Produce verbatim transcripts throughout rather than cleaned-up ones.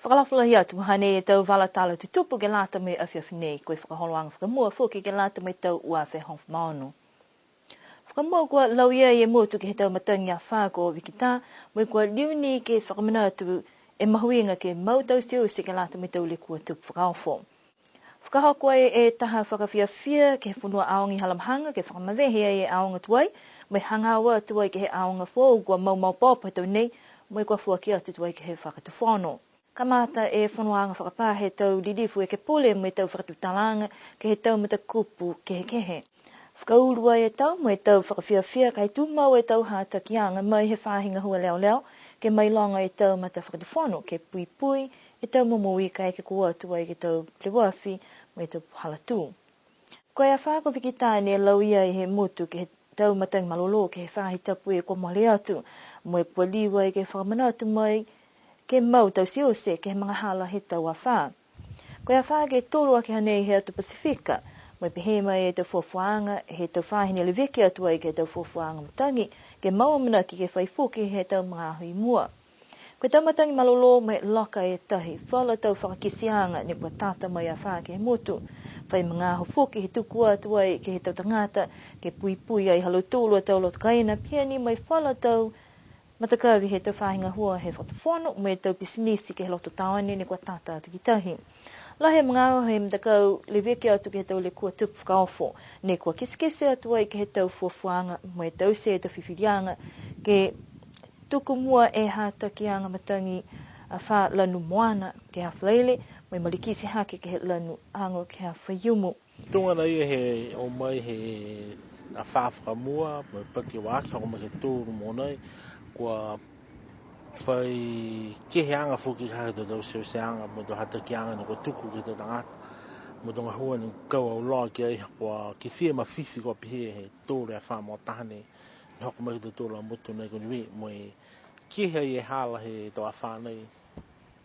Fakaalofa lahi atu, hanei e tau vala tala tutupu ke lata mo e afiafi nei, ko e fakaholoaga fakamua foki ke lata mo e tau ua afe hogofulu ma ono. Fakamua kua lauia e motu ke he tau matagi afā ko Vikitā, mo e kua liu ni ke fakamanatu e mahuiga ke mau tauteute ke lata mo e tau lekua tupu fakaofo. Fakahoko ai e taha fakafiafia ke he fonua aoga i Halamahaga, ke fakamavehe ai e aoga tuai, mo e hagaao atu ai ke he aoga foou kua mau maopoopo he tau nei, mo e kua foaki atu tuai ke he fakatufono. Kamata e fonoaga fakapā he tau lilifu ekepule mo e tau fakatutalaaga ke he tau matakupu kehekehe. Fakaulu ai e tau mo e tau fakafiafia ka e tumau e tau hatakiaga mai he faahi gahua leoleo, ke mailoga e tau matafakatufono, ke puipui e tau momoui kaeke kua o atu ai ke he tau peleoafi mo e tau puhala tū. Ko e afā ko Vikitā ne lauia he motu ke he tau matagi malolō ke he faahi tapu kua mole atu, mo e kua liu ai ke fakamanatu mai ke mau tauteute ke he magahala he tau afā. Ko e afā ke tolu aki hanei he atu Pasifika, mo e pehē mai e tau fuafuaaga he tau faahi ne leveki atu ai ke he tau fuafuaaga matagi, ke mau amanaki ke fai foki he tau magaaho i mua. Ko e tau matagi malolō mo e loka e tahi, falu a tau fakakiteaga ne kua tata mai e afā ke he motu. Fai magaaho foki he tuku atu ai ke he tau tagata, ke puipui ai ha lautolu a tau loto kaina, pihia ni mo e falu a tau matakavi he tau faahi gahua he fakatufono, mo e tau pisinisi ke he loto taone ne kua tata atu ki tahi. Lahi e magaaho he matakau leveki atu ke he tau lekua tupu fakaofo, ne kua kitekite atu ai ke he tau fuafuaaga, mo e taute e tau fifiliaga, ke tuku mua e hatakiaga matagi afā lanu Moana ke he Falaile, mo e malikiti hake ke he lanu Ago ke he Faiumu. Tuga na ia he o mai he afā fakamua, mo e paki ua aki hoko mai ke he tolu mogonei, kua fai keheaga foki ke he tau tauteute mo e tau hatakiaga ne kua tuku ke he tau tagata, mo e tau gahua ne kau auloa ki ai, kua kitia e mafiti kua pihia he tolu e afā mogo taha nei, ne hoko mai ke he tau tolu a motu nei ko Niue, mo e kehe ai e hala he tau afā nei,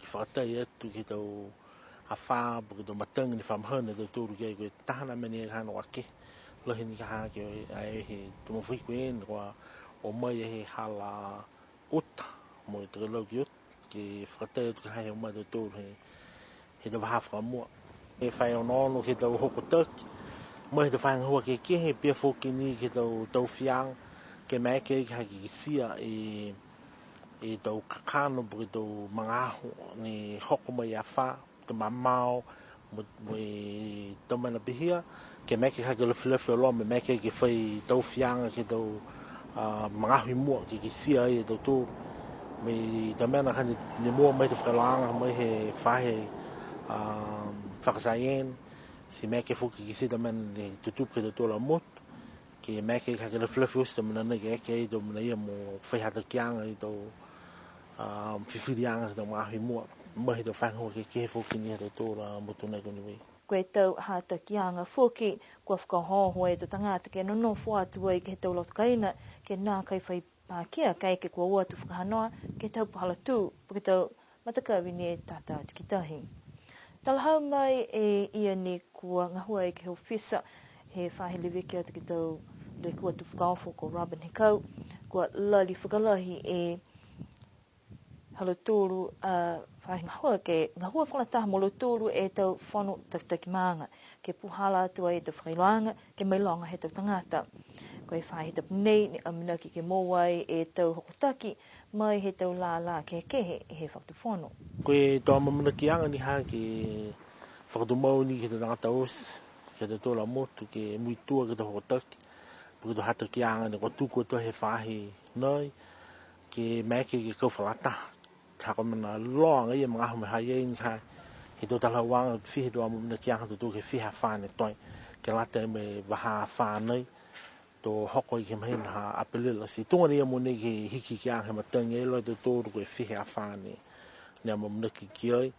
ke fakatai atu ke he tau afā, po ke tau matagi ne fa mahani a tautolu ki ai, ko e taha ni a mena ia ka hano ake. Lahi ni ka ha ke ai he tau mafai ko ē, ne kua o mai he hala uta, mo e tau lau ki uta, ke fakatai atu ka ha he o mai a tautolu he, he tau vahā fakamua. E fai onoono ke he tau hokotaki, mai he tau faahi gahua kehekehe, pihia foki ni ke he tau taufiaga, ke maeke ke hake kitia e, e tau kakano, po ke tau magaaho, ne hoko mai e afā, tau mamao, mo, mo e tau mena pihia, ke maeke ke hake lafilafi auloa, mo e maeke ke fai taufiaga ke he tau, a, magaaho i mua, ke kitia ai e tautolu. Mo e tau mena ka ne, ne moua mai he tau fakailoaaga mai he faahi, a, fakasaiene, ti maeke foki ke kitia e tau mena ne tutupu ke he tautolu a motu. Ke maeke ke hake lafilafi oti e tau mena nei, ke eke ai e tau mena ia mo fai hatakiaga e tau, a, fifiliaga he tau magaaho i mua. Mai he tau faahi gahua kehekehe foki ni ha tautolu a motu nei ko Niue. Ko e tau hatakiaga foki, kua fakaohooho e tau tagata ke nonofo atu ai ke he tau loto kaina, ke nākai fai pakia kaeke kua o atu fakahanoa ke he tau puhala tū, po ke tau matakavi ne tata atu ki tahi. Talahau mai e ia ne kua gahua ai ke he ofisa he faahi leveki atu ke he tau lekua tupu fakaofo ko Robin Hekau, kua lali fakalahi e ha lautolu a faahi gahua ke gahua fakalataha mo lautolu e tau fono takitaki maaga, ke puhala atu ai e tau fakailoaaga, ke mailoga he tau tagata. Ko e faahi tapu nei, ne amanaki ke moua ai e tau hokotaki mai he tau lālā kehekehe he fakatufono. Ko e tau amaamanakiaga ni ha ke fakatumau ni ke he tau tagata oti, ke he tautolu a motu, ke muitua ke he tau hokotaki, po ke tau hatakiaga ne kua tuku atu he faahi nei, ke maeke ke kau fakalataha. Ha ko e mena loga ia e magaaho mo e ha i ai ni ka, he tau talahauaga, fiha e tau amaamanakiaga ha tautolu ke he fiha e afā ne toe, ke lata mo e vahā afā nei, to hoko ai ke he mahina ha Apelila. Ti tuga ni ia mogonei ke hikihikiaga he matagi ai loa e tautolu ko e fiha e afā ne, ne amaamanaki ki ai.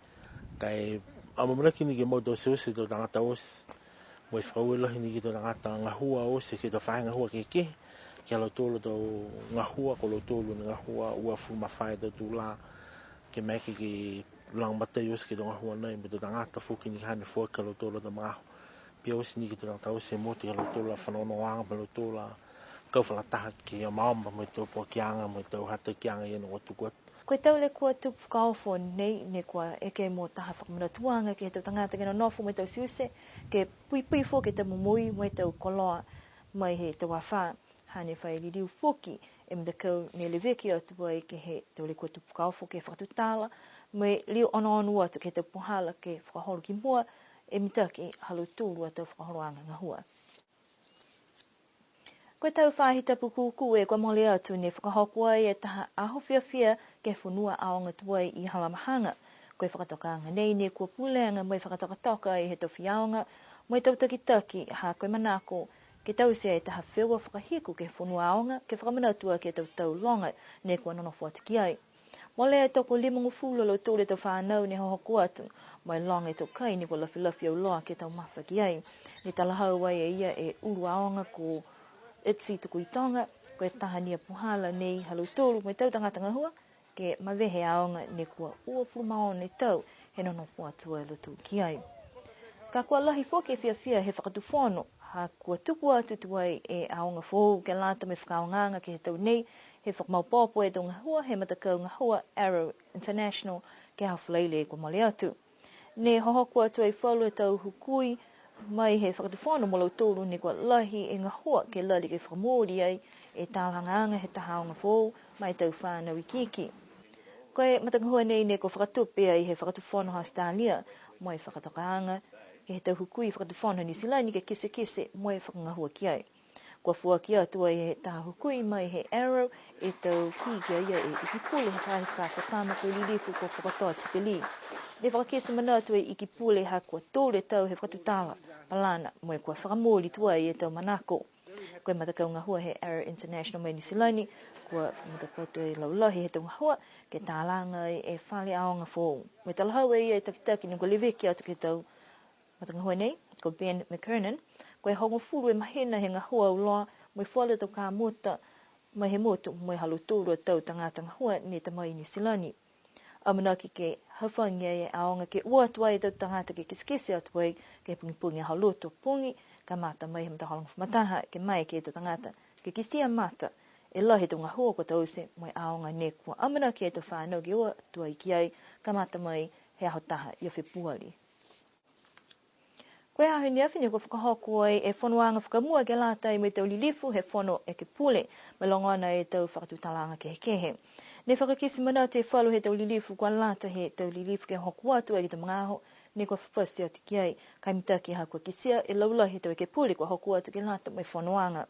Ka e amaamanaki ni ke mau tauteute e tau tagata oti, mo e fakaaue lahi ni ke he tau tagata gahua oti, ke he tau faahi gahua kehekehe, ke he ha lautolu a tau gahua, ko lautolu ne gahua uafulu ma fā e tau tulā, ke maeke ke lagomatai oti ke he tau gahua nei, mo e tau tagata foki ni ka hane foaki ha lautolu a tau magaaho. Pihia oti ni ke he tau tagata oti he motu, ke he ha lautolu a fanogonogoaga, mo e ha lautolu a kau fakalataha ke omaoma mo e tau poakiaga, mo e tau hatakiaga ia ne kua tuku atu. Ko e tau lekua tupu fakaofo nei, ne kua eke mo taha fakamanatuaga ke he tau tagata ke nonofo mo e tau siuse, ke puipui foki e tau momoui mo e tau koloa mai he tau afā. Hane fai liliu foki e matakau ne leveki atu ai ke he tau lekua tupu fakaofo ke fakatutala, mo e liu onoono atu ke he tau puhala ke fakaholo ki mua, e mitaki ha lautolu a tau fakaholoaga gahua. Ko e tau faahi tapu kūkū e kua mole atu ne fakahoko ai e taha aho fiafia ke he fonua aoga tuai i Halamahaga. Ko e fakatokaaga nei ne kua pulega mo e fakatokatoka ai he tau faiaoga, mo e tau takitaki ha ko e manako ke taute e taha feua fakahiku ke he fonua aoga, ke fakamanatu aki e tau tau loga ne kua nonofo atu ki ai. Molea e toko limagofulu a lautolu e tau fanau ne hohoko atu, mo e loga e tau kai ne kua lafilafi auloa ke taumafa ki ai. Ne talahau ai e ia e ulu aoga ko Itzy Tukuitoga, ko e taha ni a puhala nei ha lautolu mo e tau tagata gahua, ke mavehe e aoga ne kua uafulu ma ono e tau he nonofo atu a lautolu ki ai. Ka kua lahi foki e fiafia he fakatufono, ha kua tuku atu tuai e aoga foou ke lata mo e fakaaogaaga ke he tau nei, he fakamaopoopo e tau gahua he matakau gahua Arrow International ke he aho Falaile kua mole atu. Ne hohoko atu ai falu e tau hukui mai he fakatufono mo lautolu ne kua lahi e gahua ke lali ke fakamooli ai e talagaaga he taha aoga foou ma e tau fanau ikiiki. Ko e matagahua nei ne kua fakatupe ai he fakatufono ha Australia, mo e fakatokaaga ke he tau hukui fakatufono Niu Silani ke kitekite mo e fakagahua ki ai. Kua foaki atu ai he taha hukui mai he Arrow e tau kī ki a ia e Ikipule he faahi fakatama ko e Lilifu ko Fokotoa Sipeli. Ne fakakite manatu e Ikipule ha kua tolu e tau he fakatutala, palana, mo e kua fakamooli tuai e tau manako. Ko e matakau gahua he Arrow International mai Niu Silani, kua fakamatapatu e laulahi he tau gahua, ke talaga ai e fale aoga foou. Mo e talahau e ia e takitaki ne kua leveki atu ke he tau matagahua nei, ko Ben McKernan, ko e hogofulu e mahina he gahua auloa, mo e falu tau kamata mai he motu, mo e ha lautolu a tau tagata gahua ne ta mai i Niu Silani. Amanaki ke hafagi ai e aoga ke o atu ai e tau tagata ke kitekite atu ai ke he pogipogi Aho Lotu a pogi, kamata mai he matahola hogofulu ma taha, ke maeke e tau tagata ke kitia mata e lahi e tau gahua kua taute mo e aoga ne kua amanaki e tau fanau ke o atu ai ki ai, kamata mai he aho taha ia Fepuali. Ko e aho ne afi ne kua fakahoko ai e fonoaga fakamua ke lata mo e tau lilifu he Fono Ekepule, mo e logona e tau fakatutalaaga kehekehe. Ne fakakite manatu e falu he tau lilifu kua lata he tau lilifu ke hoko atu ai ke he tau magaaho ne kua fafati atu ki ai, ka e mitaki ha kua kitia e laulahi he tau ekepule kua hoko atu ke lata mo e fonoaga.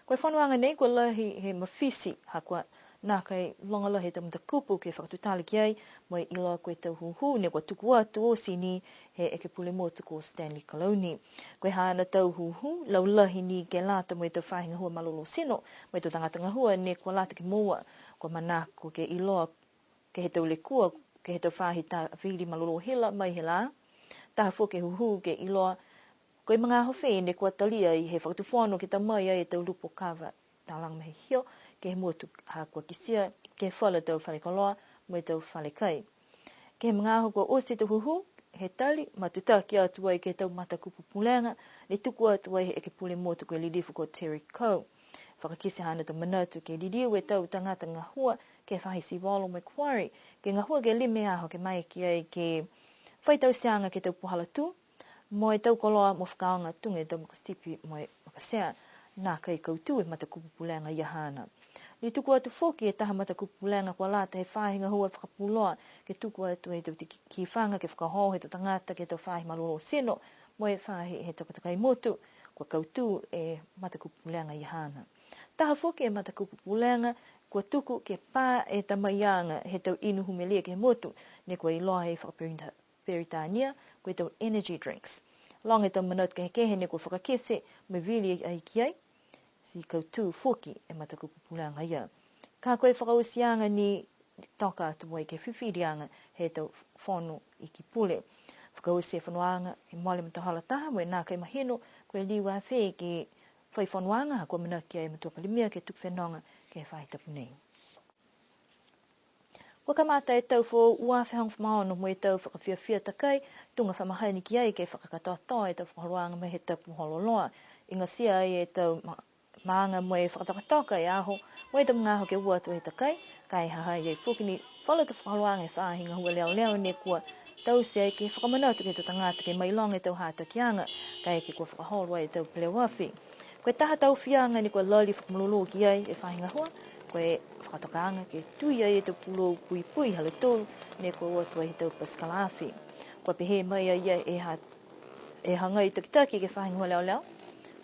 Ko e fonoaga nei kua lahi he mafiti, ha kua nākai loga lahi e tau matakupu ke fakatutala ki ai, mo e iloa ko e tau hūhū ne kua tuku atu oti ni he ekepule motu ko Stanley Kalauni. Ko e haana tau hūhū, laulahi ni ke lata mo e tau faahi gahua malolō tino, mo e tau tagata gahua ne kua lata ke moua, kua manako ke iloa ke he tau lekua, ke he tau faahi tāvili malolō hila mai he lā. Taha foki e hūhū ke iloa ko e magaaho fē ne kua talia ai he fakatufono ke ta mai ai e tau lupo kava talaga mai he hio ke he motu, ha kua kitia ke he falu tau fale koloa mo e tau fale kai. Ke he magaaho kua oti e tau hūhū, he tali, matutaki atu ai ke he tau matakupu pulega, ne tuku atu ai he ekepule motu ko e lilifu ko Terry Coe. Fakakite haana tau manatu ke liliu e tau tagata gahua ke he faahi sivolo mo e kuare, ke gahua ke lima e aho ke maeke ai ke fai tauteaga ke he tau puhala tū, mo e tau koloa mo fakaaoga tuga e tau makasipi mo e makasea, nākai kautū e matakupu pulega ia haana. Ne tuku atu foki e taha matakupu pulega kua lata he faahi gahua fakapuloa, ke tuku atu e tau tiki-, kifaga ke fakaholo he tau tagata ke he tau faahi malolō tino, mo e faahi he takatakai motu, kua kautū e matakupu pulega ia haana. Taha foki e matakupu pulega, kua tuku ke pā e tamaiaga he tau inu humelie ke he motu, ne kua iloa he fakaperita-, Peritania, ko e tau energy drinks. Loga e tau manatu kehekehe ne kua fakakite, mo e vili ai ki ai, ti kautū foki e matakupu pulega ia. Ka ko e fakaotiaga ni toka atu ai ke he fifiliaga he tau fono iki pule. Fakaoti e fonoaga, he mole matahola taha, mo e nākai mahino, ko e liu a fē ke fai fonoaga, ha kua amanaki e Matua Palemia ke tuku fenoga ke he faahi tapu nei. Kua kamata e tau foou ua afe hogofulu ma ono mo e tau fakafiafia takai, tuga fa mahani ki ai ke fakakatoatoa e tau fakaholoaga mai he tapu hololoa. Igatia ai e tau ma-, maaga mo e fakatokatoka e aho, mo e tau magaaho ke o atu he takai, ka e ha ha i ai foki ni Ola e tau fakaholoaga he faahi gahua leoleo ne kua taute ai ke fakamanatu ke he tau tagata ke mailoga e tau hatakiaga, kaeke kua fakaholo ai e tau peleoafi. Ko e taha tau fiaga ne kua lali fakamalolō ki ai e faahi gahua, ko e fakatokaaga ke tui ai e tau pulou puipui ha lautolu ne kua o atu ai he tau pasikala afi. Kua pehē mai a ia e ha e hagai takitaki ke he faahi gahua leoleo,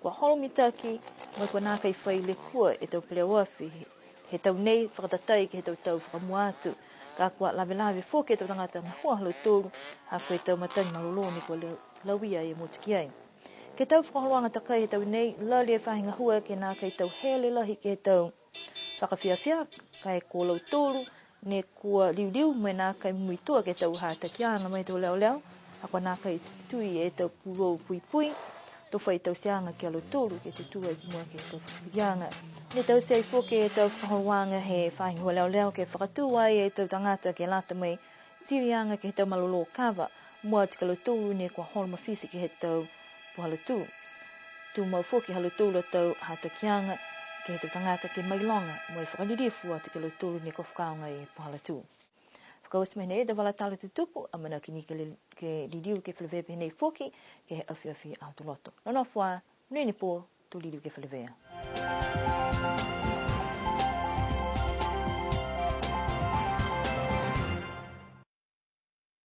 kua holo mitaki, mo e kua nākai fai lekua e tau peleoafi he, he tau nei fakatatai ke he tau tau fakamua atu. Ka kua lavelave foki e tau tagata gahua ha lautolu, ha ko e tau matagi malolō ne kua lau-, lauia e motu ki ai. Ke he tau fakaholoaga takai he tau nei, lali e faahi gahua ke nākai tau hele lahi ke he tau fakafiafia, ka e ko lautolu ne kua liuliu mo e nākai muitua ke he tau hatakiaga mai he tau leoleo, ha kua nākai tui e tau pulou puipui, to fai tauteaga ki a lautolu ke tutū ai ki mua ke he tau fakafiafiaaga. Ne taute ai foki e tau fakaholoaga he faahi gahua leoleo ke fakatū ai e tau tagata ke lata mo e tiliaga ke he tau malolō kava, mua atu ki a lautolu ne kua holo mafiti ke he tau puhala tū. Tumau foki ha lautolu a tau hatakiaga ke he tau tagata ke mailoga, mo e fakalilifu atu ki a lautolu ne kua fakaaoga e puhala tū. Fakaoti mai nei e tau vala tala tutupu, amanaki ni ke li-, ke liliu ke feleveia pehē nei foki, ke he afiafi Aho Tuloto. Nonofo ā, monuina e pō, to liliu ke feleveia.